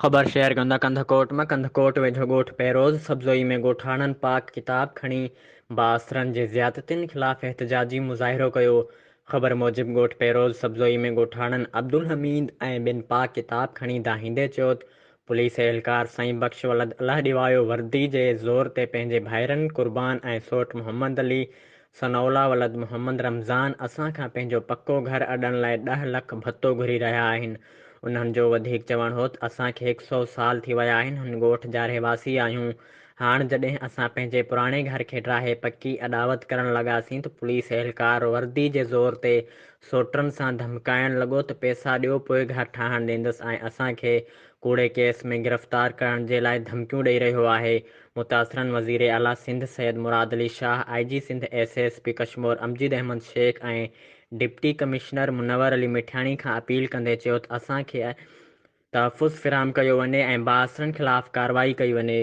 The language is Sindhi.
خبر شيئر ڪندا ڪنڌڪوٽ مان ڪنڌڪوٽ ويجهو ڳوٺ پيروز سبزوئي ۾ ڳوٺاڻن پاڪ ڪتاب کڻي بااثرن جي زيادتين خلاف احتجاجي مظاهرو ڪيو. خبر موجب ڳوٺ پيروز سبزوئي ۾ ڳوٺاڻن عبدالحميد ۽ ٻين پاڪ ڪتاب کڻي دانهيندي چيو ته پوليس اهلڪار سائين بخش ولد الله ڏيوايو وردي جي زور تي پنهنجي ڀائرن قربان ۽ سوٽ محمد علي ثناءالله ولد محمد رمضان اسان کان پنهنجو پڪو گهر اڏڻ لاء ڏهه لک ڀتو گهري رهيا آهن. انهن جو وڌيڪ چوڻ هو ته اسان کي هڪ سئو سال ٿي ويا آهن هن ڳوٺ جا رهواسي آهيون هاڻ جڏهن اسان پنهنجي پراڻي گهر کي ڊاهي پڪي اڏاوت ڪرڻ لڳاسين ته پوليس اهلڪار وردي جي زور تي سوٽرن سان ڌمڪائڻ لڳو ته پئسا ڏيو پوء گهر ٺاهڻ ڏيندس ۽ اسان کي ڪوڙي ڪيس ۾ گرفتار ڪرڻ جي لاء ڌمڪيون ڏئي رهيو آهي. متاثرن وزير اعليٰ Sindh Syed Murad Ali Shah, I G Sindh, S S P Kashmore Amjad Ahmed Shaikh ۽ deputy commissioner Munawar Ali Mithiani کان اپيل ڪندي چيو ته اسان کي تحفظ فراهم ڪيو وڃي ۽ بااثرن خلاف ڪارروائي ڪئي وڃي.